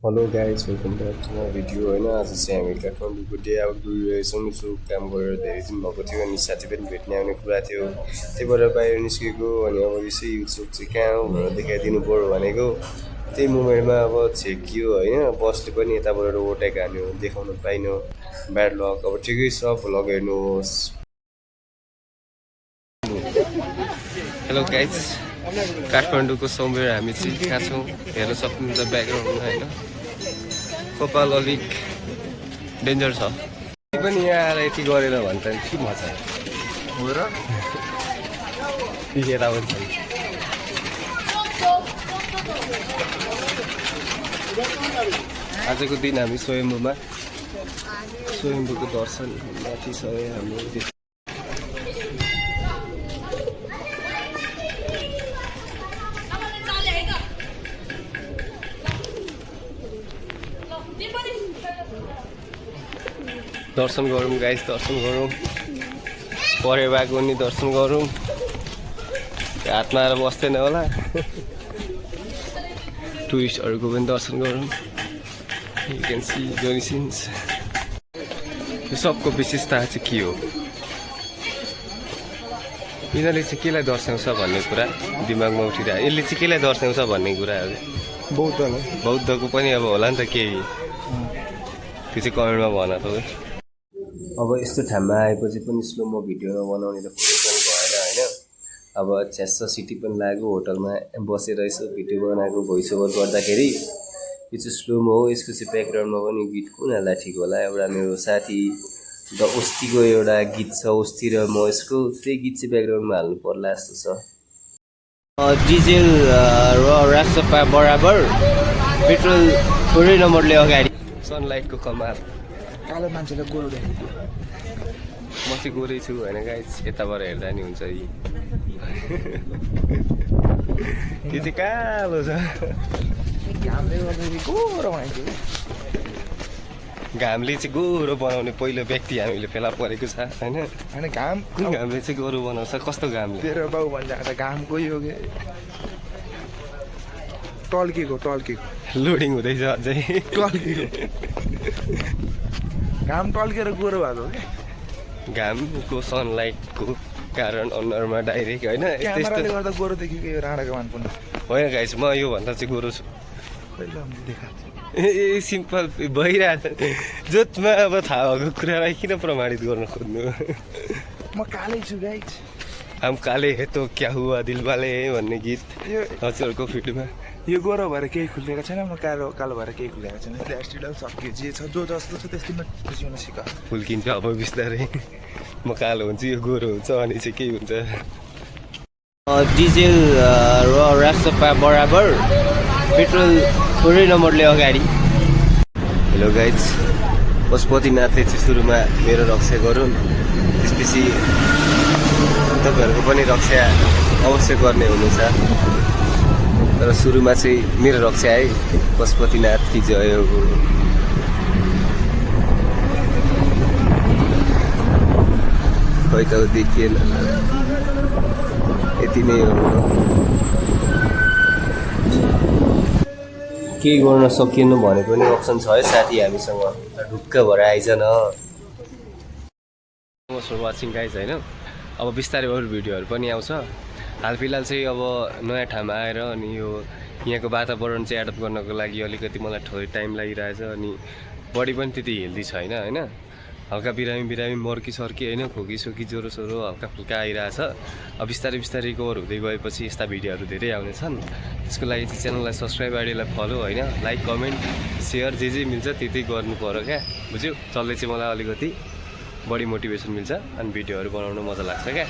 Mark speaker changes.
Speaker 1: Hello guys welcome back to my video होइन आज चाहिँ हामी काठमाडौँको डे आउट गइरहेछौँ यसो काम गरेर धेरै दिन भएको थियो अनि साथी पनि भेट्ने आउने कुरा थियो त्यही भएर बाहिर निस्केको अनि अब यसै युट्युब चाहिँ कहाँ हो भनेर देखाइदिनु पऱ्यो भनेको त्यही मोमेन्टमा अब छेकियो होइन बसले पनि यताबाट ओट्याएको हान्यो देखाउन पाइनँ ब्याड लक अब ठिकै छ भ्लग हेर्नुहोस्। हेलो गाइज काठमाडौँको सोमबार हामी चाहिँ कहाँ छौँ हेर्न सक्नुहुन्छ ब्याकग्राउन्डमा होइन कपाल अलिक डेन्जर छ पनि यहाँ आएर यति गरेर भने त के मजा हो र यता पनि छ आजको दिन हामी स्वयम्भूको दर्शन माथि छ हाम्रो दर्शन गरौँ गाइस दर्शन गरौँ परे भएको नि दर्शन गरौँ हातमा आएर बस्दैन होला टुरिस्टहरूको पनि दर्शन गरौँ यु क्यान सी डोनेसन्स यो सबको विशेषता चाहिँ के हो यिनीहरूले चाहिँ केलाई दर्शाउँछ भन्ने कुरा दिमागमा उठिरहेको यसले चाहिँ केलाई दर्शाउँछ भन्ने कुराहरू बौद्धको पनि अब होला नि त केही त्यो चाहिँ कमेन्टमा भन तपाईँ। अब यस्तो ठाउँमा आएपछि पनि स्लोमो भिडियो बनाउने त फोटो पनि भएन होइन अब छ्यास सिटी पनि लाग्यो होटलमा बसेर यसो भिडियो बनाएको भोइस ओभर गर्दाखेरि यो चाहिँ स्लोमो हो यसको चाहिँ ब्याकग्राउन्डमा पनि गीत कुनलाई ठिक होला एउटा मेरो साथी द ओस्तीको एउटा गीत छ ओस्ती र म यसको त्यही गीत चाहिँ ब्याकग्राउन्डमा हाल्नु पर्ला जस्तो छ। डिजेल र रासपा बराबर पेट्रोल थोरै नम्बरले अगाडि सनलाइटको कमाल
Speaker 2: कालो मान्छेले गोरो देखेको
Speaker 1: म चाहिँ गोरै छु होइन गाइस यताबाट हेर्दा नि हुन्छ यी त्यो चाहिँ कालो छ
Speaker 2: घामले गर्दाखेरि गोरो मान्छे
Speaker 1: घामले चाहिँ गोरो बनाउने पहिलो व्यक्ति हामीले फेला परेको छ होइन
Speaker 2: होइन घाम
Speaker 1: कुन घामले चाहिँ गोरो बनाउँछ कस्तो घामले
Speaker 2: तेरो बाउ भन्छ त घामको यो के टल्केको
Speaker 1: लोडिङ हुँदैछ अझै
Speaker 2: टल्केको घाम टल्केर गोरो भएको क्या
Speaker 1: घामको सनलाइटको कारण अनुहारमा डाइरेक्ट होइन
Speaker 2: क्यामेराले गर्दा गोरो देखेको यो राणाको मान पनि
Speaker 1: होइन गाइस म योभन्दा चाहिँ गोरो छु
Speaker 2: पहिला देखा
Speaker 1: ए सिम्पल भइरहेछ जोतमा अब थाहा भएको कुरालाई किन प्रमाणित गर्न खोज्नु
Speaker 2: म कालै छु गाइस
Speaker 1: हम काले हे तो क्या हुआ दिलवाले भन्ने गीत
Speaker 2: यो
Speaker 1: हजुरको फिल्डमा
Speaker 2: यो गोरो भएर केही खुलेको छैन म कालो भएर केही खुलेको छैन ल्यास्टिडल सक्यो जे छ जो जस्तो छ त्यस्तैमा बुझ्न सिक
Speaker 1: फुल्किन्छ अब बिस्तारै म कालो हुन्छु यो गोरो हुन्छ अनि चाहिँ केही हुन्छ डिजेल र रासपा बराबर पेट्रोल थोरै नम्बरले अगाडि। हेलो गाइज पशुपतिनाथले चाहिँ सुरुमा मेरो रक्षा गरून् त्यसपछि तपाईँहरूको पनि रक्षा अवश्य गर्ने हुनेछ तर सुरुमा चाहिँ मेरो रक्षा है पशुपतिनाथ कि जय हो। खै त देखिएन यति नै हो केही गर्न सकिएन भने पनि अप्सन छ है साथी हामीसँग ढुक्क भएर आइज न फर वाचिङ गाइज होइन अब बिस्तारै अरू भिडियोहरू पनि आउँछ हाल फिलहाल चाहिँ अब नयाँ ठाउँमा आएर अनि यो यहाँको वातावरण चाहिँ एडप्ट गर्नको लागि अलिकति मलाई थोरै टाइम लागिरहेछ अनि बडी पनि त्यति हेल्दी छैन होइन हल्का बिरामी मर्की सर्की होइन खोकी सोकी ज्वरो सोरो हल्का फुल्का आइरहेछ अब बिस्तारै रिकभर हुँदै गएपछि यस्ता भिडियोहरू धेरै आउनेछन् त्यसको लागि चाहिँ च्यानललाई सब्सक्राइब आइडीलाई फलो होइन लाइक कमेन्ट सेयर जे मिल्छ त्यति गर्नु पर्यो क्या बुझ्यो चल्दै चाहिँ मलाई अलिकति बढी मोटिभेसन मिल्छ अनि भिडियोहरू बनाउन मजा लाग्छ क्या।